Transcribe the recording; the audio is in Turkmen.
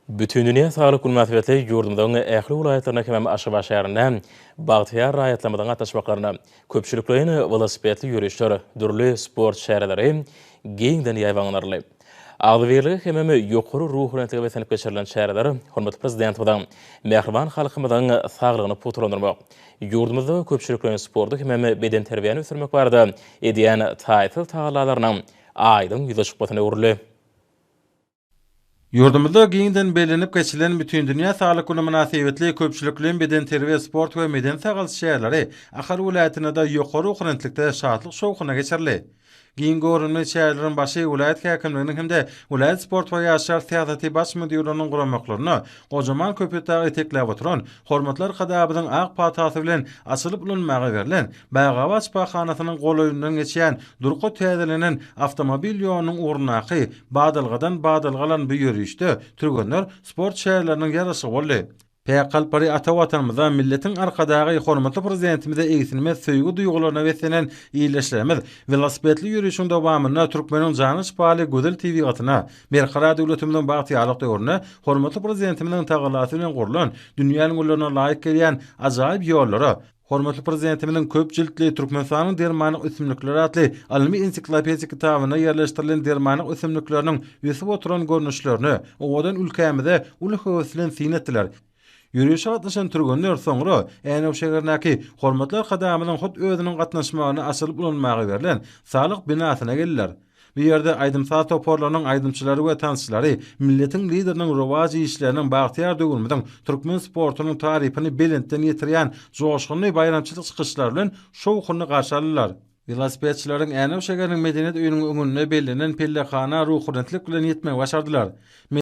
Bütindünýä saglyk güni mynasybetli ýurdumyzyň ähli welaýatlarynda hemem Aşgabat şäherinde bagtyýar raýatlarymyzyň gatnaşmaklarynda köpçülikleýin welosipedli ýörişler, dürli sport çäreleri giňden ýaýbaňlandyryldy. Agzybirlige hemem ýokary ruhubelentlige beslenip geçirilen çäreler hormatly Prezidentimiziň mähriban halkymyzyň saglygyny pugtalandyrmak, ýurdumyzda köpçülikleýin sporty hemem bedenterbiýäni ösdürmek barada edýän taýsyz tagallalarynyň aýdyň ýüze çykmasyna öwrüldi. Ýurdumyzda giňden bellenip geçilen Bütindünýä saglyk güni mynasybetli köpçülikleýin bedenterbiýe-sport we medeni-sagaldyş çäreleri Ahal welaýatynda-da ýokary ruhubelentlikde şatlyk-şowhunly geçirildi. Giň göwrümli çäreleriň başy welaýat häkimliginiň hem-de welaýat sport we ýaşlar syýasaty baş müdirliginiň guramaklarynda gojaman Köpetdagy etekläp oturan hormatly Arkadagymyzyň ak patasy bilen açylyp ulanmaga berlen Bagabat şypahanasynyň golaýyndan geçýän durky täzelenen awtomobil ýolunyň ugrundaky badalgadan badalga alan bu ýörişde türgenler sport çäreleriniň ýaraşygy boldy. Päk kalplary ata Watanymyza, milletiň Arkadagy hormatly Prezidentimize egsilmez söýgi duýgularyna beslenen ildeşlerimiz welosipedli ýörişiň dowamynda türkmeniň jana şypaly gözel tebigatyna, Berkarar döwletimiziň bagtyýarlyk döwründe hormatly Prezidentimiziň tagallasy bilen gurlan, dünýäniň güllerine laýyk gelýän ajaýyp ýollara, Hormatly Prezidentimiziň köp jiltli Türkmenistanyň dermanlyk ösümlikleri atly ylmy-ensiklopedik kitabynda ýerleşdirilen dermanlyk ösümlikleriniň ösüp oturan görnüşlerine, owadan ülkämize uly höwes bilen syn etdiler. Ýörişe gatnaşan türgenler soňra Änew şäherindäki hormatly Arkadagymyzyň hut özüniň gatnaşmagynda açylyp ulanmaga berlen Saglyk binasyna geldiler. Bu ýerde aýdym-saz toparlarynyň aýdymçylary we tansçylary milletiň Lideriniň rowaç işleriniň, bagtyýar döwrümiziň türkmen sportunyň tarypyny belentden ýetirýän joşgunly baýramçylyk çykyşlary bilen şowhunly garşy aldylar. Welosipedçileriň Änew şägeriniň Medeniýet öýüniň öňünde bellenen pellehana ruhubelentlik bilen ýetmegi başardylar.